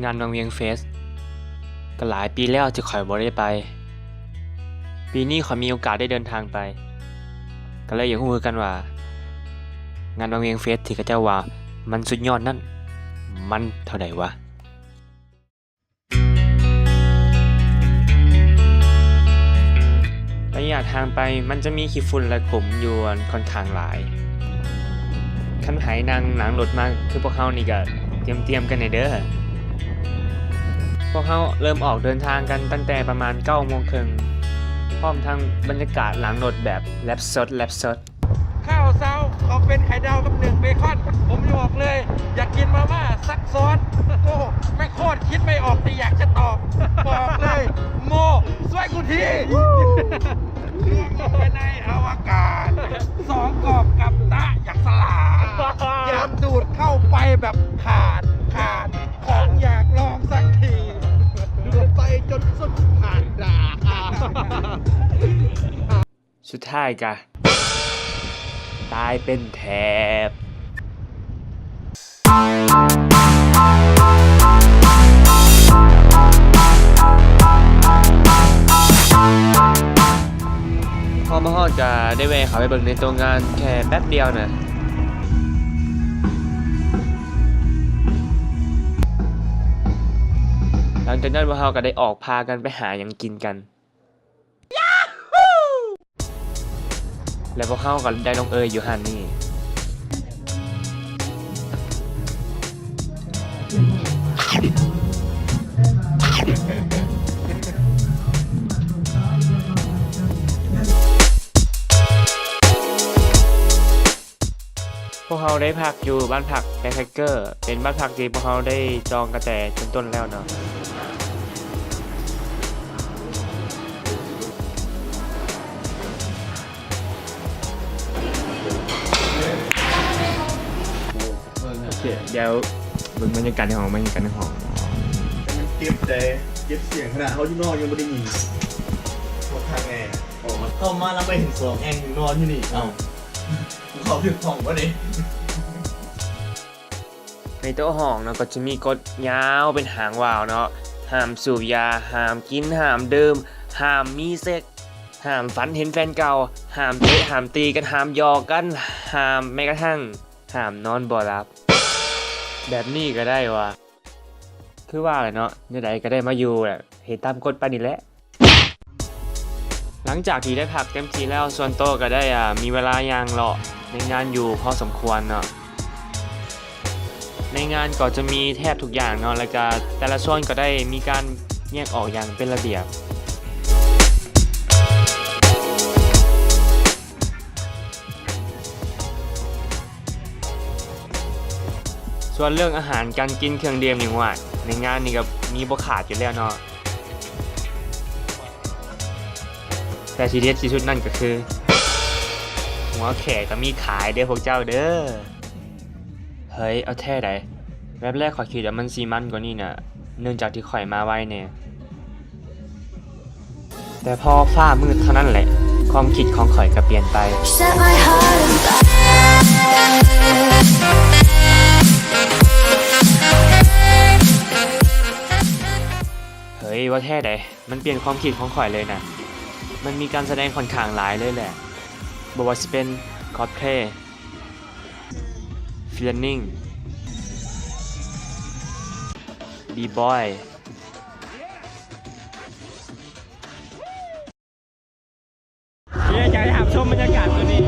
ງານວັງວຽງເຟສ ກໍຫຼາຍປີແລ້ວທີ່ຂ້ອຍບໍ່ໄດ້ໄປ. ປີນີ້ຂ້ອຍມີໂອກາດໄດ້ເດີນທາງໄປ ກໍເລີຍຢາກຮູ້ຄືກັນວ່າ ງານວັງວຽງເຟສທີ່ເຂົາເຈົ້າວ່າມັນສຸດຍອດນັ້ນ ມັນເທົ່າໃດວະ? ໄລຍະທາງໄປມັນຈະມີຂີ້ຝຸ່ນ ແລະ ຂຸມຢູ່ ອັນ ຂ້ອນຂ້າງຫຼາຍ. ຄັນໃຜນັ່ງຫຼັງລົດມາຄືພວກເຮົານີ້ກໍຕຽມໆກັນແດ່ເດີ້. ພວກເຮົາເລີ່ມອອກເດີນທາງກັນຕັ້ງແຕ່ປະມານເກົ້າໂມງເຄິ່ງ ພ້ອມທັງບັນຍາກາດຫຼັງລົດແບບແລັບສົດ ແລັບສົດ. ຂ້າວເຊົ້າ ຂໍເປັນໄຂ່ດາວກັບໜຶ່ງເບຄອນ. ຜົມຈະບອກເລີຍ ຢາກກິນມາມ່າຊັກຊ້ອນ. ໂອ້ ແມ່ງໂຄດຄິດໄມ່ອອກ ແຕ່ຢາກຈະຕອບ. ບອກເລີຍ ໂມ ຊ່ວຍກູທີ. ລວງລົງໄປໃນອະວະກາດ ສອງກອບກັບຕະ ຢາກສະຫຼາດ. ຢາກດູດເຂົ້າໄປແບບຂາດຂາດ ຂອງຢາກລອງສັກທີ ດູດໄປຈົນສຸດຂາດດາກ. ສຸດທ້າຍກະຕາຍເປັນແຖບ. ພໍມາຮອດກະໄດ້ແວ່ເຂົ້າໄປເບິ່ງໃນໂຕງານແຄ່ແປັບດຽວນະ. ຫຼັງຈາກນັ້ນພວກເຮົາກະໄດ້ອອກພາກັນໄປຫາຫຍັງກິນກັນ. ແລະ ພວກເຮົາກໍໄດ້ລົງເອຍຢູ່ຮ້ານນີ້. ພວກເຮົາໄດ້ພັກຢູ່ບ້ານພັກແບັກແພັກເກີ ເປັນບ້ານພັກທີ່ພວກເຮົາໄດ້ຈອງກັນແຕ່ຕົ້ນໆແລ້ວເນາະ. ໂອເຄ ດຽວເບິ່ງບັນຍາກາດໃນຫ້ອງ ບັນຍາກາດໃນຫ້ອງ. ແຕ່ມັນເກັບໃດ ເກັບສຽງຂະໜາດເຮົາຢູ່ນອກຍັງບໍ່ໄດ້ຍິນ. ພວກຂ້າແນ່ ເຂົ້າມາແລ້ວໄປເຫັນສອງແອ່ງນອນຢູ່ນີ້ ເອົ້າ ເຂົ້າຖືກຫ້ອງບໍ່ເດ? ໃນໂຕະຫ້ອງເນາະ ກໍຈະມີກົດຍາວເປັນຫາງວາວເນາະ ຫ້າມສູບຢາ, ຫ້າມກິນ, ຫ້າມດື່ມ, ຫ້າມມີເຊັກ, ຫ້າມຝັນເຫັນແຟນເກົ່າ, ຫ້າມເຕະ, ຫ້າມຕີກັນ, ຫ້າມຫຍອກກັນ, ຫ້າມແມ້ກະທັ້ງ ຫ້າມນອນບໍ່ຫຼັບ. ແບບນີ້ກໍໄດ້ວະ. ຄືວ່າແຫຼະເນາະ ແນວໃດກໍໄດ້ມາຢູ່ແຫຼະ ເຮັດຕາມກົດໄປນີ້ແຫຼະ. ຫຼັງຈາກທີ່ໄດ້ພັກເຕັມທີ່ແລ້ວ ສ່ວນໂຕກໍໄດ້ ອາ ມີເວລາຍ່າງເລາະໃນງານຢູ່ພໍສົມຄວນເນາະ. ໃນງານກໍຈະມີແທບທຸກຢ່າງເນາະ ແລ້ວກະແຕ່ລະໂຊນກໍໄດ້ມີການແຍກອອກຢ່າງເປັນລະບຽບ. ສ່ວນເລື່ອງອາຫານການກິນເຄື່ອງດື່ມນີ້ ໂອ້ຍ ໃນງານນີ້ກໍມີບໍ່ຂາດຢູ່ແລ້ວເນາະ ແຕ່ທີ່ເດັດທີ່ສຸດນັ້ນກໍຄື ຫົວແຂ້ກໍມີຂາຍເດີ້ພວກເຈົ້າເດີ້. ເຮີ້ຍ ເອົາແທ້ໃດ໋ ແວັບແລກຂ້ອຍຄິດວ່າມັນຊິມັນກວ່ານີ້ນະ ເນື່ອງຈາກທີ່ຂ້ອຍມາໄວແດ່. ແຕ່ພໍຟ້າມືດເທົ່ານັ້ນແຫຼະ ຄວາມຄິດຂອງຂ້ອຍກໍປ່ຽນໄປ. Set my heart on fire. ເຮີ້ຍ ວ່າແທ້ໃດ໋ ມັນປ່ຽນຄວາມຄິດຂອງຂ້ອຍເລີຍນະ. ມັນມີການສະແດງຂ້ອນຂ້າງຫຼາຍເລີຍແຫຼະ ບໍ່ວ່າຊິເປັນ Coldplay, Feelin', B-Boy. ເດ ຢາກໃຫ້ຮັບຊົມບັນຍາກາດຕົວນີ້.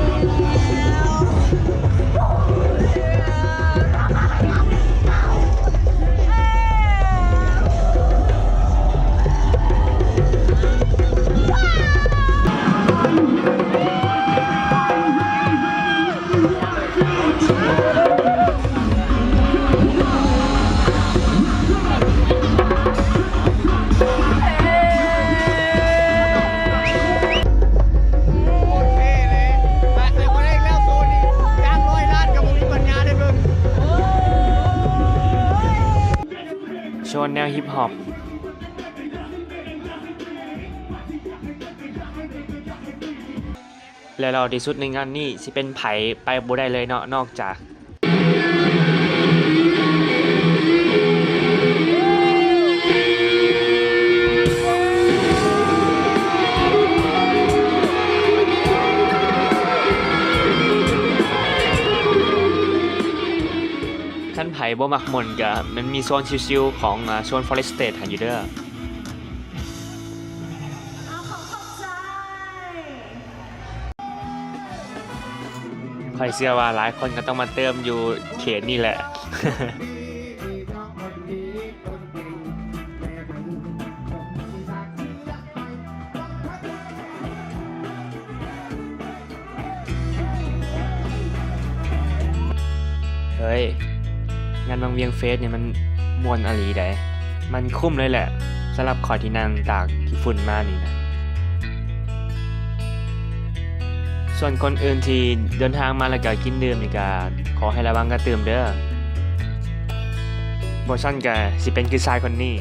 ໂຊນແນວຮິບຮອບ. ແລະ ຫຼໍ່ທີ່ສຸດໃນງານນີ້ຊິເປັນໃຜໄປບໍ່ໄດ້ເລີຍເນາະ ນອກຈາກ ໃຜບໍ່ມັກມ່ວນກະ ມັນມີໂຊນຊິວໆຂອງ ອາ ໂຊນ Forest Stage ໃຫ້ຢູ່ເດີ. ຂ້ອຍເຊື່ອວ່າຫຼາຍຄົນກໍຕ້ອງມາເຕີມຢູ່ເຂດນີ້ແຫຼະ. ເຮີ້ຍ ງານວັງວຽງເຟສນີ້ມັນມ່ວນອີ່ຫຼີໃດ໋. ມັນຄຸ້ມເລີຍແຫຼະ ສຳລັບຂ້ອຍທີ່ນັ່ງຕາກຂີ້ຝຸ່ນມານີ້ນະ. ສ່ວນຄົນອື່ນທີ່ເດີນທາງມາແລ້ວກໍກິນດື່ມນີ້ກໍຂໍໃຫ້ລະວັງກະຕື່ມເດີ. ບໍ່ຊັ້ນກໍຊິເປັນຄືຊາຍຄົນນີ້.